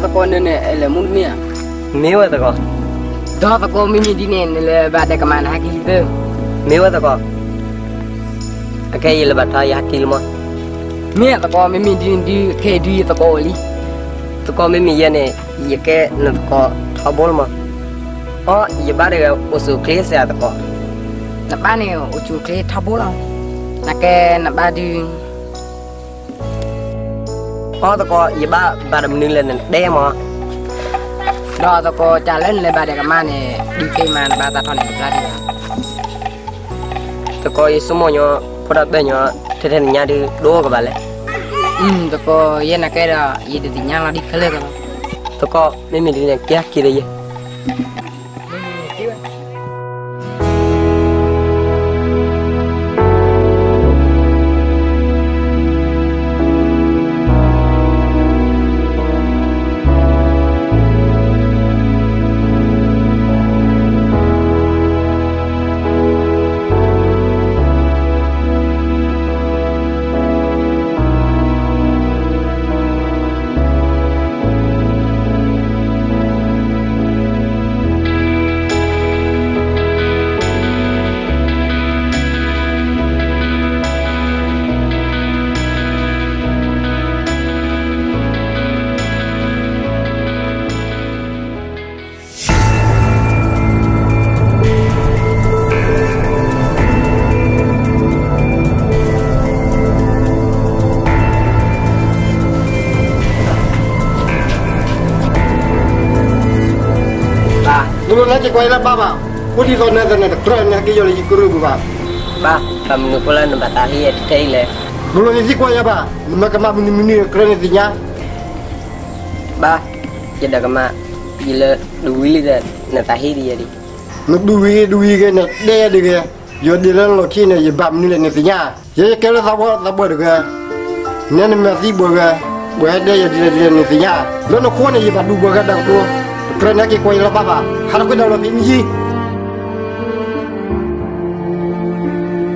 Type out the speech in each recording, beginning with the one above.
သကိးနၢၤန့ၣ် အဲၣ်လဲၤမူတမ့ၢ်ဧါ. မ့ၢ်ဝဲသကိး. ဒီးသကိးမ့မ့ၢ်ဒ်န့ၣ် နလဲၤဘၣ်ဒီးကမၢ်နဟဲက့ၤလံသၢ. မ့ၢ်ဝဲသကိး. အခဲအံၤယလဲၤဘၣ်ထီ ယဟဲက့ၤလံမး. မ့ၢ်သကိးမ့မ့ၢ်ဒ်န့ၣ်ဒုး ခဲအံၤဒုးယသကိးအိၣ်လံ. သကိးမ့မ့ၢ်ယဲန့ၣ် ယကဲနသကိးထီဘိလီၤမး. အီ ယဘၣ်တဂၤအိၣ်ဆူၣ်အိၣ်ချ့စ့ၢ်သကိး. နဘၣ်န့ၣ်အိၣ်ဆူၣ်အိၣ်ချ့ထီဘိလီၤ. နကဲနဘၣ်ဒုး အီသကိး ယဘၣ်ဘၣ်တမနုၤလဲၣ်နတဲမး. ဒီးသကိး တၢ်လၢနလဲၤဘၣ်ဒီးကမၢ်န့ၣ် ဒုးသ့မး နဘၣ်သးထီၣ်န့ၣ်တဘျါဒံးဘၣ်. သကိး ယဆိကမိၣ်ညီ ဖိဒၣ်ဘၣ်ညီ ထဲထဲနညါဒုး ဒိကဘၣ်လဲၣ်. သကိး ယဲနကဲဒီး ယတသ့ၣ်ညါလီၤဒ်ခဲလၢာ်လီၤ. သကိး မ့မ့ၢ်ဒ်န့ၣ် ကဲက့ၤဒီးယဲ ဘၣ်, နလိၣ်နဟဲက့ၤကွၢ်ယလၢဘၣ်ဘၣ်, ဖိဒ်သိးနသနၢၣ်တကြၢး နဟဲက့ၤယီၤလၢယကရၢၢ်ပူၤဘၣ်. ဘၣ်, ဘၣ်မနုၤဃိလၢနဘၣ်သးဟ့ယဲထဲအံၤလဲၣ်. နလိၣ်နသံကွၢ်ယၤဘၣ်, နမၤကမၣ်မနုၤမနုၤ ကြၢးနသ့ၣ်ညါ. ဘၣ်, ယဒၣ်ကမၣ်, ယလၢဒုးဝံၤလံဒီး နသးဟ့ဒံးယဲဒံး. နဒုးဝံၤဒုးဝံၤဂ့ၤ နဒဲဒံးဂ့ၤ, ယိၤဒ့လၢနလီၢ်ခံန့ၣ် ယဘၣ်မနုၤလဲၣ်နသ့ၣ်ညါ. ယဲယကဲလၢသးဝီသးပှၢ်တဂၤ, နဲနမၤသံဘၣ်ဂၤ, ဘၣ်ဟဲဒဲယၤဒ်လဲၣ်ဒ်လဲၣ်နသ့ၣ်ညါ. လၢနခိန့ၣ် ယဘၣ်ဒုးဘၣ်ဂၤဒၣ်ကတိၤ, တကြၢးနဟဲက့ၤကွၢ်ယလၢဘၣ်ဘၣ်, ဟးထီၣ်ကွံာ်ဒီးလီၢ်ဖံးမံယံၤ. တၢ်တ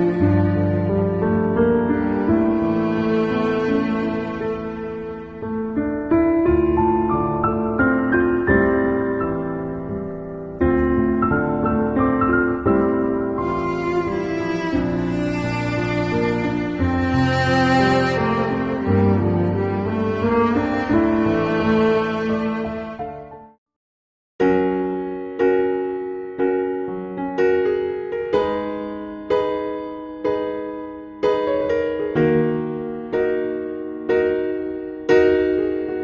နံၤဒီး သဲ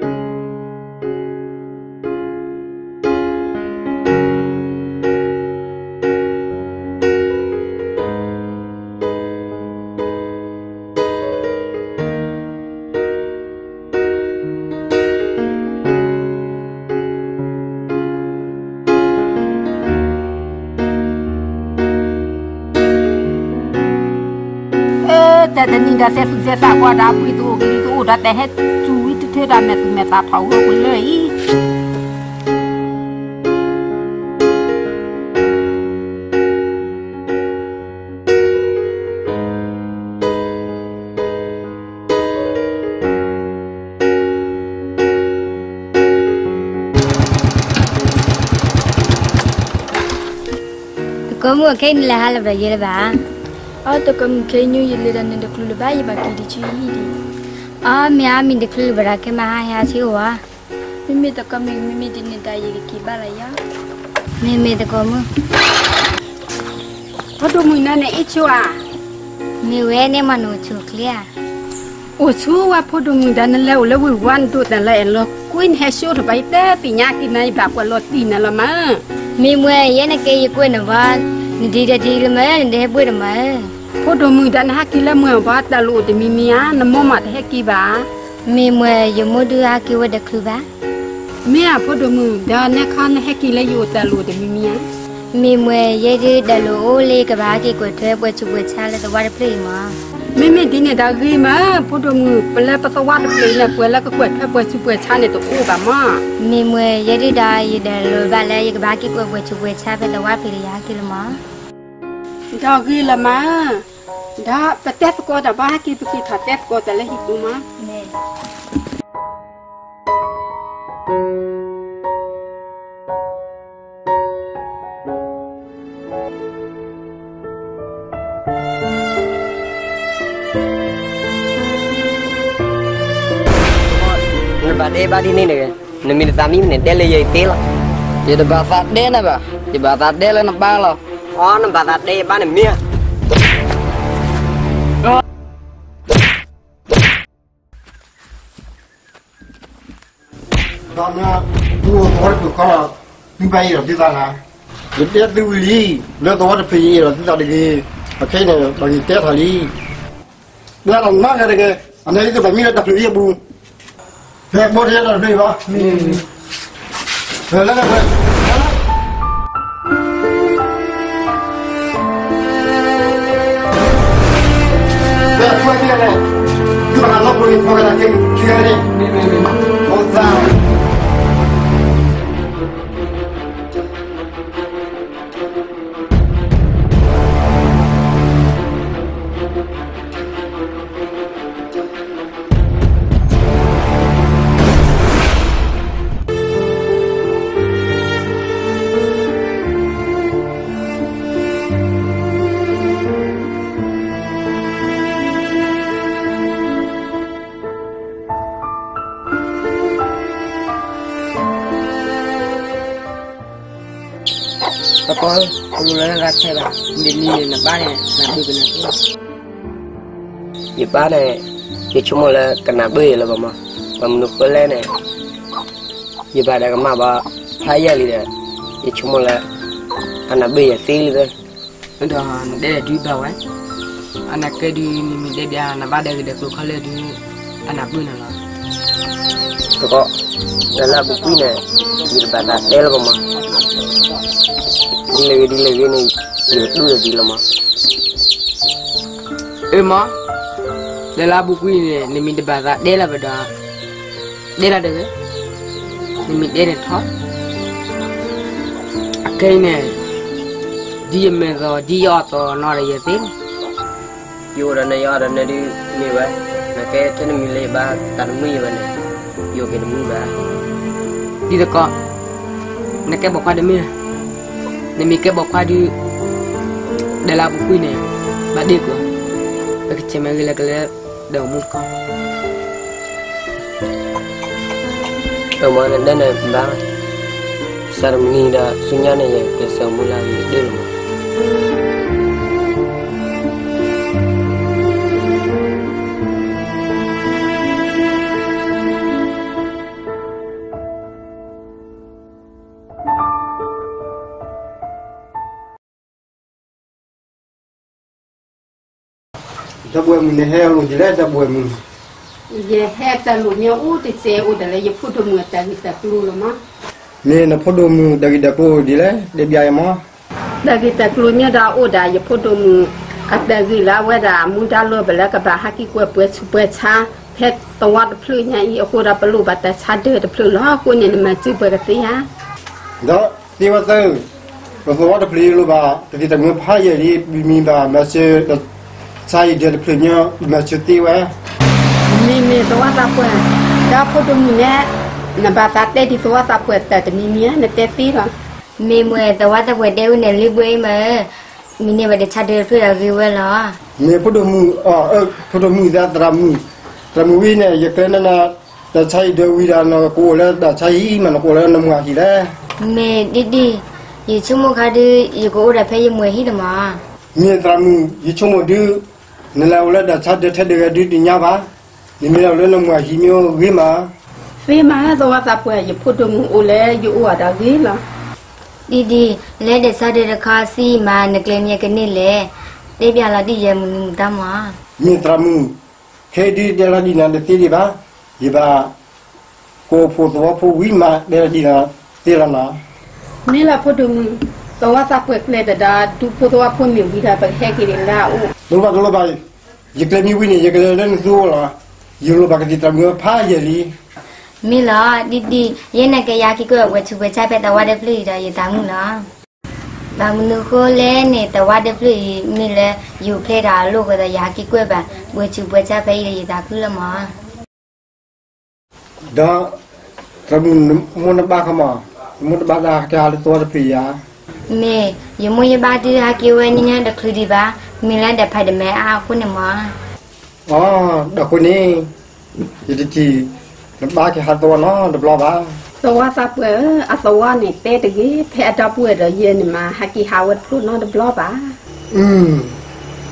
သူၣ်သဲသးကွၢ်ဒီး ပှ့ၤတအိၣ်ကလံၤတအိၣ်ဒီး တၢ်ဟဲစူၤဝံတထၢဒီးမဲာ်သူၣ်မဲာ်သးထီၣ်ဝဲကလၢအံၤ သကိးမုၣ် ခဲအံၤနလဲၤဟးလၢဘၣ်ယဲလၢၤဘၣ်. အီ သကိးမုၣ် ခဲအံၤညိ ယလဲၤဒီးနတချုးလၢၤဘၣ် ယဘၣ်က့ၤတဆံဟံၣ်ဒံး. အီ မ့ၢ်အါ မ့ၢ်တချုးလၢၤဘၣ်ဒီး ခဲမုၢ်ဟါဟဲအီၤဆ့အိၣ်ဧါ. မ့မ့ၢ်သကိးမုၣ် မ့မ့ၢ်ဒ်န့ၣ်ဒီး ယကက့ၤဘၣ်လီၤယၤ. မ့မ့ၢ်သကိးမုၣ် ဖိဒိၣ်မုၣ် နၤန့ၣ်အ့ၣ်ဆိဧါ. မ့ၢ်ဝဲန့ၣ်မး နအိၣ်ဆူၣ်အိၣ်ချ့ဧါ. အိၣ်ဆူၣ်ဝဲဖိဒိၣ်မုၣ်ဒီး နလဲၤအိၣ်လၢဝ့ၢ်ဝါ နဒိၣ်တၢ်လၢအဲၣ်လီၤကွံ နဟဲဆိတဘၣ် ယတသ့ၣ်ညါက့ၤနၤ ယဘၣ်ကွၢ်လီၤတံၢ်နၤလီၤမး. မ့ၢ်မ့ၢ် ယဲနကဲယကွဲးနဘၣ် နဒ်ဒီးဒ်လၢမး နတဟဲဘှ့ၣ်တမးဧၢ. ဖိဒိၣ်မုၣ်ဒီး နဟဲက့ၤလၢမုၢ်အဘီ တၢ်လိာ်အိၣ်တမံၤမံၤဧါ, နမိၢ်မးတဟဲက့ၤဘၣ်. မ့ၢ်မ့ၢ် ယမိၢ်ဒုးဟဲက့ၤဝဲဒီးချုးဘၣ်. မ့ၢ်ဧါ ဖိဒိၣ်မုၣ်ဒီး နဲခီနဟဲက့ၤလၢယအိၣ်တၢ်လိာ်အိၣ်တမံၤမံၤဧါ. မ့ၢ်မ့ၢ် ယဲဒုးတၢ်လိာ်အိၣ်လၢယကဘၣ်ဟဲက့ၤကွဲးထွဲပှဲၤဆူးပှဲၤဆါလၢသဝီတဖျၢၣ်အံၤမး. မ့မ့ၢ်ဒ်န့ၣ်ဒီးဂ့ၤမး ဖိဒိၣ်မုၣ် ပလၢပသဝီတဖျၢၣ်အံၤန့ၣ် ပှၤလၢကကွဲးထွဲပှဲၤဆူးပှဲၤဆါန့ၣ်တအိၣ်ဘၣ်မး. မ့ၢ်မ့ၢ် ယဲဒုးဒီး ယတၢ်လိာ်ဘၣ်လၢယကဘၣ်ဟဲက့ၤကွဲးပှဲၤဆူးပှဲၤဆါဖဲသဝီတဖျၢၣ်ဒီး ယဟဲက့ၤလၢမး. ဒီးဂ့ၤလၢမး, ဒီးပတဲသကိးတၢ်ဘၣ် ဟဲက့ၤပက့ၤထီၣ်တဲသကိးတၢ်လၢဟံၣ်ပူၤမး. ဘၣ်ဒဲဘၣ်ဒ်န့ၣ်တဂ့ၤ, နမ့ၢ်တသးမံမ့ၢ်န့ၣ် ဒဲလၢယသ့လီၤ. ယတဘၣ်သးဒဲနၤဘၣ်, ယဘၣ်သးဒဲလၢနဘါလီၤ. အီ နဘၣ်သးဒဲယဘါန့ၣ်မ့ၢ်ဧါ. ဒီးမ့ၢ်သုသဝီတဖျၢၣ်ခီလီၤ, သုဘၣ်အ့ၣ်ဒီးသုသးနၤ, ယတဲသုဝံၤလံ, လၢသဝီတဖျၢၣ်ယအ့ၣ်ဒီးသုသးတဂ့ၤ, အခဲအံၤန့ၣ် ဘၣ်ဂ့ၤတဲထီၣ်လံ. ဘၣ်လီၤနီၢ်ဂၤတဂ့ၤ, အန့ၣ်ယသုဘၣ်မံလၢတၢ်ဖျၢၣ်အံၤအပူၤ, ဖဲဘိထဲတၢ်တဖျၢၣ်အံၤဘၣ်, ဖဲလၢ ဖဲအထွဲကဲန့ၣ်, သုဘၣ်ဟးလီၤပှ့ၤဖီကဒါက့ခံဂၤန့ၣ်, အိၣ်သး ပကီၢ်ဧၢ, တလိၣ်လၢနရၤထဲဘၣ်, မ့ၢ်နံၤန့ၣ် နဘါန့ၣ် နဘုၣ်ကနၢ်ပၢၢ်လီၤ. ယဘါန့ၣ် ယဆိကမိၣ်လၢကနၢ်ပၢၢ်ယၤလၢၤဘၣ်မး, ဘၣ်မနုၤဃိလဲၣ်န့ၣ်, ယဘၣ်တၢ်ကမၣ်ဘၣ်ဖးယံာ်လံဒီး, ယဆိကမိၣ်လၢ အနၢ်ပၢၢ်ယၤသ့လံသၢ. ဒီးနတဲဒၣ်ဒုးဘၣ်ဝဲ, အနၢ်ကဲဒုး နမ့ၢ်တဲဘၣ်နဘါဒီးဂ့ၤဒီးကျိၤခီလဲၣ်ဒုး အနၢ်ပၢၢ်နၤလီၤ. တကီး, တၢ်လၢအပူၤကွံာ်န့ၣ် ယတဘၣ်သးတဲလၢၤဘၣ်မး, ဒ်လဲၣ်ဂ့ၤဒ်လဲၣ်ဂ့ၤန့ၣ် ယကတူၢ်ဒီးဒ်လီၤမး. အၢမး, တၢ်လၢအပူၤကွံာ်န့ၣ် နမ့ၢ်တဘၣ်သးတဲလၢၤဘၣ်ဒီး တဲလီၤတဂ့ၤ, နမ့ၢ်တဲန့ၣ်ထီၣ်, အခဲအံၤန့ၣ် ဒ်ယမဲာ်သီၣ် ဒ်ယအီၣ်သီၣ်နီၢ်ဒီးယသ့လီၤ. ယအိၣ်ဒီးနၤ ယအီၣ်ဒီးနၤဒုးမ့ၢ်ဝဲ, နကဲထဲနမံၤလၢယဘါ တၢ်တမုာ်ယၤဘၣ်န့ၣ်, ယအိၣ်က့ၤတမုာ်ဘၣ်. ဒ်တကီး, နကဲပိာ်ခွါတမ့ၢ်, နမ့ၢ်ကဲပိာ်ခွါဒုး တၢ်လၢအပူၤကွံာ်န့ၣ် ဘၣ်ဒ့ကွံာ်, ပကဆဲးမၤဂ့ၤလၢကလဲၤဒီးမူတကီၢ်. အၢမး နဒဲန့ၣ်ဘၣ်, စးတနံၤဒီးဆူညါန့ၣ် ယကစၢၢ်မူလၢအဂ့ၤဒၣ်လီၤမး. တၢ်ဘှဲမုၢ်န့ၣ်ဟဲလိာ်ဒ်လဲၣ် တၢ်ဘှဲမုၢ်, ယဟဲတၢ်လိာ်မ့ၢ်အိၣ်တစဲးအိၣ်ဒၣ်လၢယဖိဒိၣ်မုၣ်အတၢ်ဂ့ၢ်တၢ်ကျိၤလီၤမး. မ့ၢ်နဖိဒိၣ်မုၣ်တၢ်ဂ့ၢ်တၢ်ကျိၤဒ်လဲၣ် တဲဘၣ်ယၤမး. တၢ်ဂ့ၢ်တၢ်ကျိၤမ့ၢ်ဒၣ်အိၣ်ဒၣ်ယဖိဒိၣ်မုၣ် အတၢ်ဂ့ၢ်လၢအဝဲဒၣ်အမူဒါလၢပလဲၤကဘၣ်ဟးက့ၤကွဲၢ်ပှဲၤဆူးပှဲၤဆါ ဖဲသဝီတဖျၢၣ်ညါအံၤအဃိဒီး ပလိၣ်ဘၣ်တၢ်ဆါဒၢတဖျၢၣ်လီၤ. အဃိန့ၣ် နမၤစၢၤပှၤကသ့ဧါ. ဒီးသ့ဝဲသၢ, ပသဝီတဖျၢၣ်အံၤလိၣ်ဘၣ် တၢ်ဂ့ၢ်တၢ်ကျိၤဖးယံာ်လံ, ပမ့ၢ်ဘၣ်မၤစၢၤ တၢ်ဆါအံၤဒၢတဖျၢၣ်ညါ ပမၤစၢၤသ့ဝဲ. မ့မ့ၢ်သဝီသးပှၢ်, ဒီးဖိဒိၣ်မုၣ်န့ၣ် နဘၣ်သးတဲဒ်သဝီသးပှၢ်တၢ်တမံၤမံၤဧါ နတဲသ့လီၤ. မ့ၢ်မ့ၢ်သဝီသးပှၢ်တဲဝဲန့ၣ် လံဘှဲအံၤမးဧၢ, မ့ၢ်န့ၢ်ဘၣ်တၢ်ဆါဒၢတဖျၢၣ်ဒီးဂ့ၤဝဲလီၤ. မ့ၢ်ဖိဒိၣ်မုၣ်, ဖိဒိၣ်မုၣ်သးသရၣ်မုၣ်, သရၣ်မုၣ်ဝံၤန့ၣ် ယကျဲၤန့ၢ်နၤ တၢ်ဆါအံၤဒၢဝံၤဒီး နကအိၣ်လၢတၢ်ဆါအံၤမး နကအိၣ်လၢနမုၢ်အဟံၣ်လဲၣ်. မ့ၢ်ဒ်ဒ်, ယဆိကမိၣ်ခါဒုး ယကအိၣ်ဒၣ်ဖဲယမုၢ်အဟံၣ်လီၤမး. မ့ၢ်သရၣ်မုၣ် ယဆိကမိၣ်ဒုး နလဲၤအိၣ်လၢတၢ်ဆါဒၢထဲဒၣ်ဂ့ၤဒုးတညါဘၣ်, နမ့ၢ်လဲၤအိၣ်လၢနမုၢ်အဟံၣ်မ့ၢ်ဂ့ၤမး. သ့မးသဝီသးပှၢ် ယဖိဒိၣ်မုၣ်အိၣ်လၢယအိၣ်အဒီးဂ့ၤလီၤ. ဒ်ဒ်, လဲၤတၢ်ဆါဒၢတခါဆံးမး နကျဲၤမ့ၢ်ကန့ၢ်လဲၣ်, တဲဘၣ်လီၤဒ်ယဲမုၢ်နံၤမုၢ်သါမး. မ့ၢ်သရၣ်မုၣ်, ခဲဒုးတဲလီၤဒ်နၤတသ့ဒံးဘၣ်, ယဘၣ် ကိးဖိသဝီဖိဝံၤမး တဲလီၤဒ်နၤသ့လီၤနီၤ. မ့ၢ်လၢဖိဒိၣ်မုၣ်, သဝီသးပှၢ်ကျဲၤတၢ်ဒီး ဒူဖိသဝီဖိမ့ၢ်ဝံၤဒီး ပကဟဲက့ၤဒ်လၢအအိၣ်. တလိၣ်ဘၣ်တလိၣ်ဘၣ်, ယကျဲၤမ့ၢ်ဝံၤန့ၣ် ယကလဲၤလၢနသုအိၣ်လီၤ. ယလိၣ်ဘၣ်ကသံၣ်သရၣ်မုၣ်ဖးယံာ်လံ. မ့ၢ်လီၤ, ဒ်ဒ်, ယဲန့ၣ်က့ယဟဲက့ၤကွဲၢ်ပှဲၤဆူးပှဲၤဆါဖဲသဝီတဖျၢၣ်အံၤဒီးယသးမုာ်လီၤ. ဘၣ်မနုၤဃိလဲၣ်န့ၣ် သဝီတဖျၢၣ်အံၤ မ့ၢ်လၢယိၤဖျဲၣ်တၢ်အလိၣ်ဃိဒီး ယဟဲက့ၤကွဲၢ်ဘၣ်ပှဲၤဆူးပှဲၤဆါဖဲအံၤဒီးယသးခုလီၤမး. ဒီး သရၣ်မုၣ်မိၢ်နဘၣ်ခီမး, မိၢ်နဘၣ်တၢ်ကဟးလၢသဝီတဖျၢၣ်ဧါ. မ့ၢ်, ယမိၢ်ယဘၣ်ဒုးဟဲက့ၤဝဲညီညီတချုးဒံးဘၣ်, မ့ၢ်လၢဒီးဖးဒိၣ်မဲအါအဃိန့ၣ်မး. အီ, ဒီးအဃိန့ၣ် ယတထံၣ် တဘၣ်က့ၤဟးသဝီနီတဘျီဘၣ်. သဝီသးပှၢ်ဧၢ, အသဝီန့ၣ်တဲတဂ့ၤ, ဖဲအဒီပုၢ်ဝဲၢ်ဒီးယဲန့ၣ်မး ဟဲက့ၤဟးဝဲတဖျိနီတဘျီဘၣ်.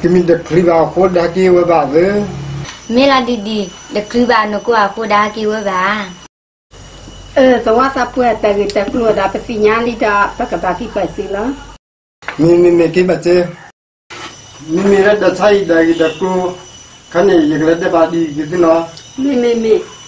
ကမ့ၢ်တချုးဘၣ်အဃိဒီးဟဲက့ၤဝဲဘၣ်သ့. မ့ၢ်လီၤဒံးဒံး, တချုးဘၣ်နကိၢ်အဃိဒီးဟဲက့ၤဝဲဘၣ်. အၢ သဝီသးပှၢ် တၢ်ဂ့ၢ်တၢ်ကျိၤဒီးပသ့ၣ်ညါလံဒီး ပကဘၣ်က့ၤပာ်စၢၤလီၤ. မ့မ့ၢ်မ့ၢ်က့ၤဘၣ်စၢၤ. မ့မ့ၢ်လၢတၢ်ဆါအံၤတၢ်ဂ့ၢ်တၢ်ကျိၤ ခါန့ၣ် ယကလဲၤဒဲးဘးဒံးက့ၤသုနီၤ. မ့မ့ၢ်မ့ၢ်